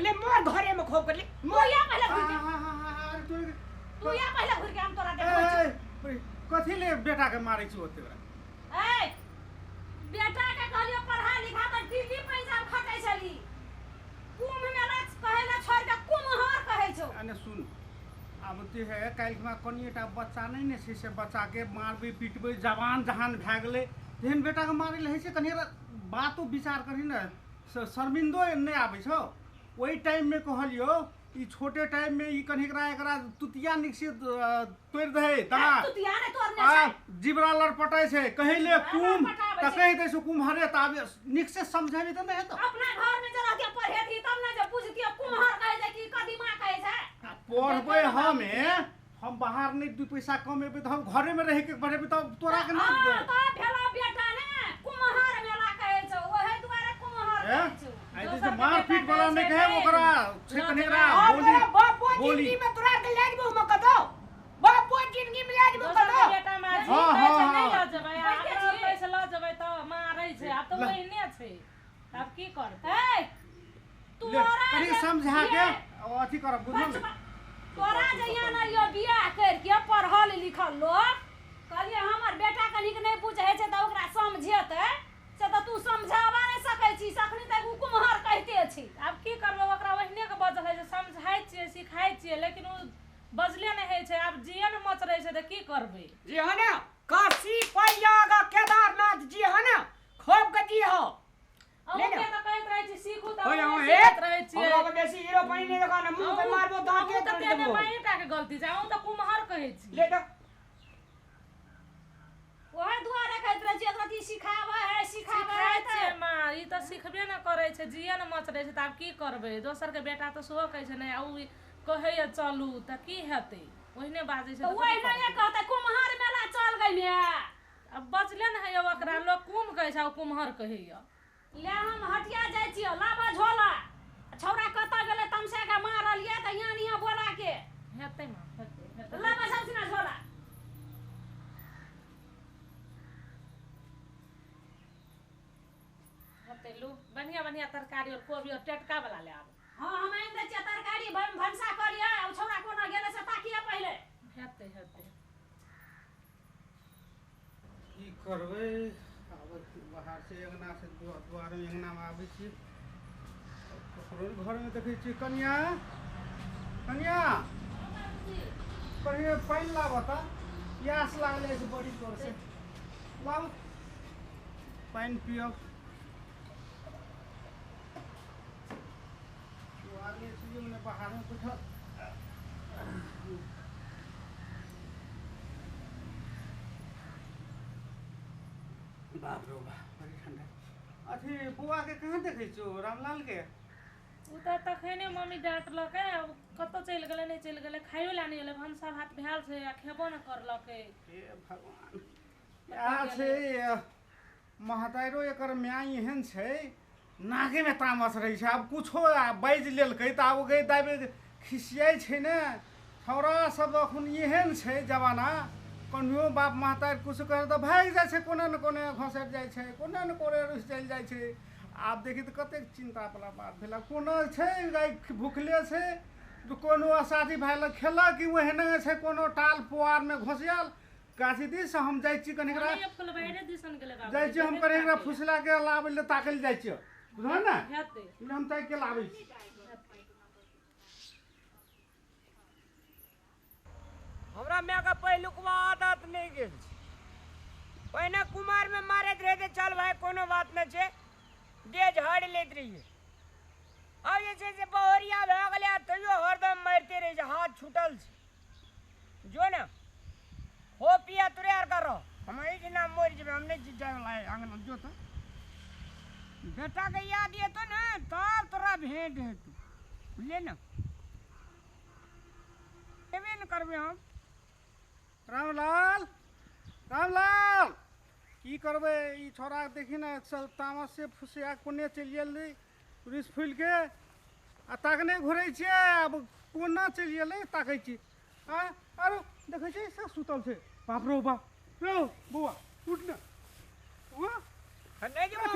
ले मोर घरे में खोप कर ले तू या पहले घुर के तू या पहले घुर के हम तोरा देखबै छी। कथि ले बेटा के मारै छी ओते बड़ा? ए बेटा के कहलियो पढ़ा लिखा त दिल्ली पंजाब खटै छली कुंभ मेला कहै ला छोड़ के कुम्हर कहै छौ। अने सुन आब ते है काल्हि खुना कनिएटा बच्चा नहि ने छै से बच्चा के मारबै पिटबै जवान जहान भए गेलै तेहन बेटा के मारै लए होइ छै कनि बातो विचार करही ने शर्मिंदो नहि आबै छौ। ओहि टाइममे कहलियौ ई छोटे टाइम में ई कनि एकरा एकरा तुतिया निक से तोड़ि दे दाँत तुतिया ने तोड़ने छै जिबरा लड़पटाइ छै कहि ले कुम त कहि दै छै कुम्हरे त आब निक से समझाबी त नहि हेतौ। अपना घर में जे रहतियै पढ़ेती तब ने जे बुझतियै कुम्हर कहै छै कि कदीमा कहै छै। पढ़बै हमे हम बाहर नहि 2 पैसा कमेबै त हम घरे में रहि के पढ़ेबै त तोरा के नहि त भेलो बेटा ने कुम्हर मेला कहै छौ ओहे दुआरे कुम्हर कहै छौ। आई जे मारपीट वाला नहि कहे ओकरा छै कनि एकरा बोली बापो जिंदगी में तोरा के ले जेबो हम कतौ बापो जिंदगी में ले जेबो कतौ बेटा मां जी पैसा नहि ल जेबै अपना पैसा ल जेबै त मारै छै आब त ओहिने छै आब की करबै। ए तोरा कनि समझा के अथी करब बुझल ने तोरा जइया न यो बियाह कर के पढ़ल लिखल लोक कहलिए हमर बेटा कनिक नहि बुझै छै त ओकरा समझेतै से त तू समझाबा नहि सकै छी सखनी तक उ कुम्हर कहिते छी। आब की करबै ओकरा ओहिने के बजल है जे समझाइ छियै सिखाइ छियै लेकिन उ बजले नहि होइ छै आब जिए ने मचरै छै त की करबै। जी हां ना काशी प्रयाग केदारनाथ जी हां ना खूब के जी हो अहूँ के त कहैत रहै छी सीखू त सीखैत रहै छियै। हमरा के बेसी हीरो पानी नहि देखा ने मुंह पे मारबो दांत के तोड़ि देबो। माये टा के गलती छै अहूँ त कुम्हर कहै छी ले त ओहे दुआरे कहैत रहै छी एकरा ई सिखाबै है सिखाबै है छै माँ ई त सिखबे न करै छै जिए न मचरै छै त आब की करबै दोसर के बेटा त सेहो कहै छै नहि आ उ कहैया चलू त की हेतै ओहिने बाजै छै त ओहिने कहतै कुम्हर मेला चल गई मे आब बजले न हैया ओकरा लोक कुम्ह कहै छै आ कुम्हर कहैया। ले हम हटिया जाइ छियै लाबा झोला छौड़ा कतऽ गेलै तमसा के मारल ये त यहाँ निया बोला के हेतै माँ हेतै हेतै लाबा सब झोला हेतै लू बढ़िया बढ़िया तरकारी और कोबी और टटका वाला ले आबू। हां हम आनि दै छियै तरकारी भनसा कऽ लिअ आ छौड़ा कोना गेलै से ताकिए पहिले हेतै हेतै। की करबै आबै छी बाहर से अंगना से दुआर में अंगना में आबै छी ककरो घर में देखै छी कनिया कनिया कहियो पानि लाबऽ त प्यास लागल जाइ छै बड़ी जोर से लाउ पानि पियब। बाहर में बैठल बाप रो बाप बड़ी ठंडा। अथी बौआ के कहाँ देखै छौ रामलाल के? उ त तखने मम्मी डांटलकै आब कतौ चलि गेलै नहि चलि गेलै खाइयो ला नहि एलै भनसा भात भेल छै आ खेबो न करलकै। हे भगवान इएह छै महतारो एकर माय एहन छै नागे में तामस रहै छै आब कुछो बाजि लेलकै त आब गई दाबे खिसियाइ छै ने छौड़ा सब अखन एहन छै जमाना कनियो बाप महतारि कुछ कर त भागि जाइ छै कोना ने कोना घसरि जाइ छै कोना ने कोना रुसि चलि जाइ छै। आब देखी त कतेक चिंता वाला बात भेल कोनो छै गाय भुखले छै कोनो असाधी भाय लग खेलक कि ओहने छै कोनो टाल पुआर में घोसियल गाछी दिस हम जाइ छी कनि एकरा जाइ छी हम कनि एकरा फुसला के लाबै लए ताकै लए जाइ छियै बुझल ने हम ताकि के लाबै छी। हमरा माय के पहिलुकवा आदत नहि गेल छै पहिने कुमार में मारैत रहे तऽ चल भाई कोनो बात नहि छै देह झाड़ि लैत रहियै आब जे छै से बहरिया भए गेलै आ तैयो हरदम मारिते रहै छै हाथ छूटल छै जो ने हो पिया तोरे आर कर हम एहिठिना मरि जेबै हम नहि जायवला अङ्गना जो तऽ बेटाके याद एतौ ने तब तोरा भेंट हेतौ बुझलियै ने एबे ने करबै हम। रामलाल रामलाल की करबै ई छौड़ा देखी ने तामस से फुसिया कोने चलि गेलै रुसि फुलि के आ ताकने घुरै छियै आब कोना चलि गेलै ताकै छी आ आरो देखै छियै सब सुतल छै बाप रो बाप रौ बौआ उठ ने हम नहि जेबो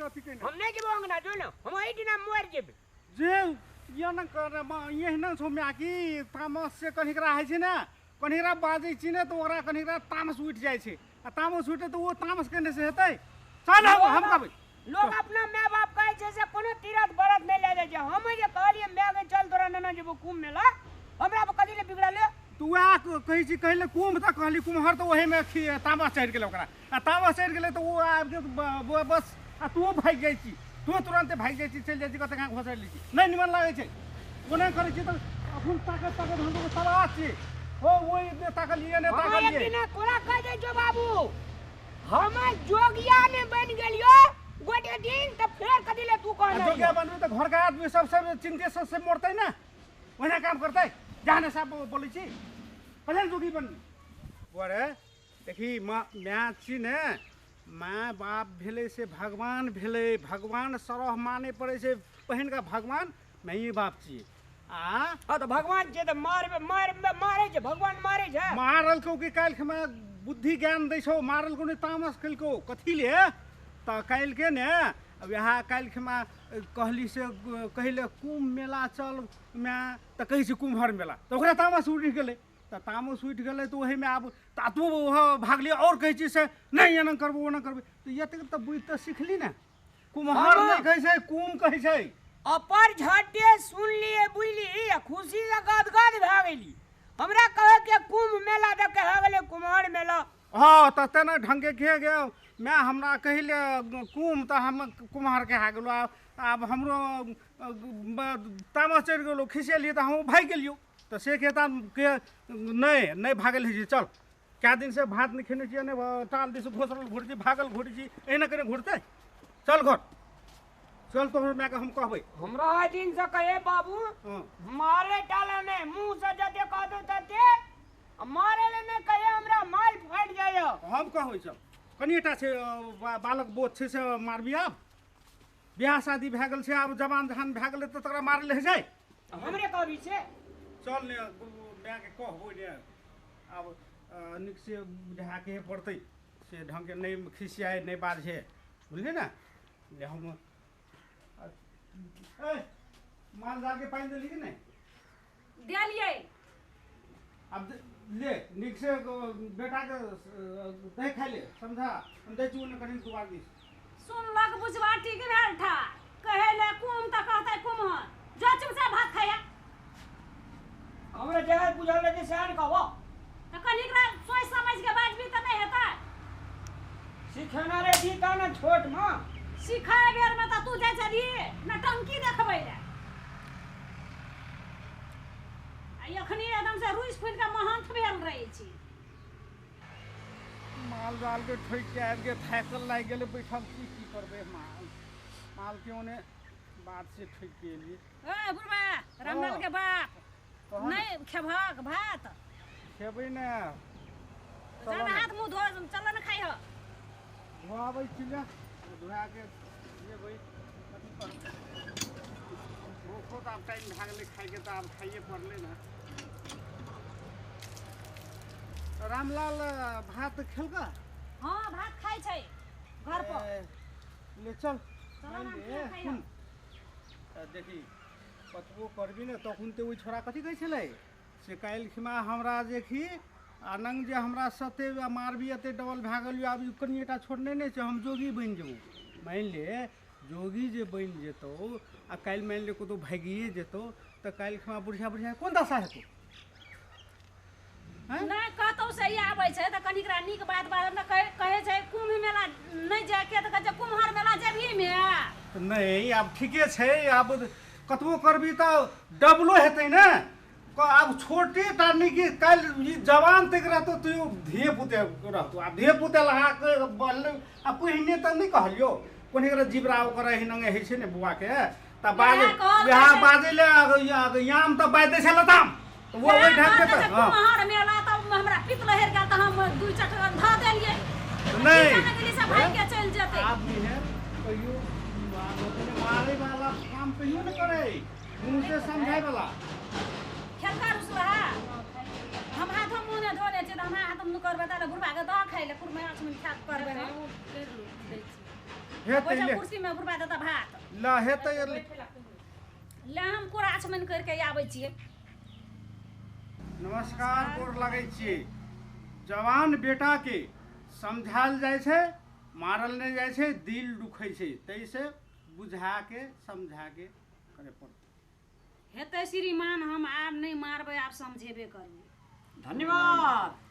अथी केने हम नहि जेबो अंगना जो ने हम एहिठिना मरि जेबै जे ये न कर एहना छौ माय की तामस से कनिकरा होइ छै ने, कनिकरा बाजै छी ने तऽ ओकरा कनिकरा तामस उठि जाइ छै, आ तामस उठे तऽ ओ तामस केने से हेतै। चल हम कहबै। लोग अपना my बाप कहै छै से कोनो तीरथ व्रत नहि लए जाइ छै। हम जे कहलियै my के चल तोरा नाना जेबो कुंभ मेला, हमरा पर कथी ले बिगड़ल? तू वएह कहै छी कहले कुंभ तऽ कहली कुम्हर, तऽ ओहिमे तामस चढ़ि गेलै ओकरा, आ तामस चढ़ि गेलै तऽ ओ आबि के बस, आ तू भागि जाइ छी, तू तुरन्ते भागि जाइ छी, चलि जाइ छी कतऽ कहाँ घोसरि लै छी, नहि निमन लागै छै। ओना करै छी तऽ अखन ताकत ताकत हम तऽ तबाह छी हो, ओहि ने ताकलियै ने ताकलियै। तोरा कहि दै छौ बाबू, हम जोगिया ने बनि गेलियो गोटे दिन तऽ फेर कथी ले तू कहले? जोगिया बनबै तऽ घरके आदमी सब सब चिन्ते सब से मरतै ने, ओहिना काम करतै जहाँ साहब बोलै छी पहिले जोगी बनबी। बरे देखी माय छी ने, माय बाप भेलै से भगवान भेलै, भगवान सरह माने पड़ै छै, पहिनका भगवान माइए बाप छियै। आ हाँ तऽ भगवान छियै तऽ मारबै मार मारै छै, भगवान मारै छै। मारलकौ कि काल्हि खमा बुद्धि ज्ञान दै छौ, मारलकौ नहि तामस केलकौ कथी ले? तऽ काल्हिके ने अब यहाँ काल्हि खमा कहली से कहले कुम्भ मेला चल माय, तऽ कहै छै कुम्हर मेला, तऽ ओकरा तामस उठि गेलै, तऽ तामस उठि गेलै तऽ ओहिमे आब तातो भागलियै आओर कहै छी से नहि एना करबो ओना करबै, तऽ एतेक तऽ बुझि तऽ सिखली ने। कुम्हर नहि कहै छै कुम्भ कहै छै। अपर झटे सुनलियै बुझली आ खुशी से गदगद भए गेली। हमरा कहे के कुंभ मेला देख के भए गेलै कुम्हर मेला। हाँ तऽ तेना ढंगे के गेल माय हमरा कहले कुम्भ तऽ हम कुम्हर के हा गेलो, आब हमरो तामस चढ़ि गेलो, खिसेलियै तऽ हम भागि गेलियौ, तऽ से के के नहि नहि भागल होइ छै। चल कए दिन से भात नहि खेने छियै, नहि टाल दिस घोसरल घुरै छी, भागल घुरै छी, एहिना कने घुरतै। चल घर चल, तोहर मायके हम कहबै। हमरा ओहि दिन से कहे बाबू मारे टाला नहि, मुँह से जते कहतौ तते मारे ले नहि कहे, हमरा माल फाटि जाइए। हम कहबै चल, कनिएटा छै बालक बोध छै से मारबी, आब बियाह शादी भए गेल छै, आब जवान जहान भए गेलै तऽ तकरा मारल होइ छै। हमरे कहबी छै। चल ने मायके कहबै ने, आब नीक से बुझाके पड़तै से ढंगके नहि खिसियाए नहि बाजहे, बुझलियै ने। हम ए माल जाल के पानि देली कि नहि? देलियै। आब ले नीक से बेटाके दही खाइ ले, समझा हम दै छी ओन्ने कनि दुआर दिस। सुनलक बुझवा ठीक भेल ठा, कहै ले कुम तऽ कहतै कुम्हर, जो चुपचाप भात खाइया। हमरा जगह बुझल रहतै सएह ने कहबो। तऽ कनिक सोचि समझि के बाजबी तऽ नहि हेतै। सिखेने रही तऽ ने छोट मे, सिखाय बेर में तऽ तू जाइ छली नटंकी देखबै ले, आ एखनी एकदम से रुसि फूलि के महंथ भेल रहै छी। माल जाल के ठोकि के आबि के थाकल लागि गेलै, बैठल छी की करबै, माल माल के ओने बात से ठोकि के एलियै। ए बुढ़बा रामलाल के बाप नहि खेबहक भात? खेबै ने। चल हाथ मुँह धो, चल ने खाइह। धोआबै छी ने, धोआ के जेबै कथी करबै, भूखो तऽ आब टाइम भए गेलै खाइके, तऽ आब खाइए पड़लै ने। रामलाल भात खेलका? हाँ भात खाइ छै घर पर। ले चल सुन देखी कतबो करबी ने तखन तऽ ओहि छोड़ा कथी कहै छलै से काल्हि खिमा हमरा देखी आनंद जे हमरा सते मारबी एते डबल भए गेल, आब कनिएटा छोड़ने नहि छै, हम जोगी बनि जेबौ। मानि ले जोगी जे बनि जेतौ आ काल्हि मानि ले कतहु भागिए जेतौ तऽ काल्हि खिमा बुढ़िया बुढ़िया कोन दशा हेतौ? नहि कतौ से आबै छै तऽ कनिकरा नीक बात बात ने कहै छै कुम्भ मेला नहि जायके तऽ कहै छै कुम्हर मेला जेबही मे। नहि आब ठीके छै, आब कतबो करबी तऽ डबलो हेतै ने। आब छोटे टा नहि कि काल्हि जवान तक रहतौ तैयो धिये पुते रहतौ, आब धिये पुते लगा के आ पहिने तऽ नहि कहलियौ कोन जीवरा ओकर एहिना होइ छै ने बौआके, तऽ बाजै वएह बाजै लए याम तऽ बाजि दै छै लताम, वो ओहि ढंग के तऽ कुम्हर मेला तऽ हमरा पित लहरि गेल तऽ हम दू चटकन धऽ देलियै। नहि से भागि के चलि जेतै। आब नहि है कहियो मारै वाला काम कहियो नहि करै, मुँह से समझाय वाला। खेलका रुसला हम हाथ मुँह नहि धोने छियै तऽ हमरा हाथ मुँह करबै तऽ बुढ़बा के दऽ खाइ ले, कुरमे आँच में खा करबै हम। हेतै ले कुर्सी में बुढ़बा देता भात ल हेतै। ले हम कोराछमन करके आबै छियै। नमस्कार, गोर लगै छी। जवान बेटा के समझायल जाइ छै, मारल नहि जाइ छै, दिल दुखै छै, ताहिसँ बुझा के समझा के करे पड़तै। हेतै श्रीमान, हम आब नहि मारबै, आब समझेबे करबै। धन्यवाद।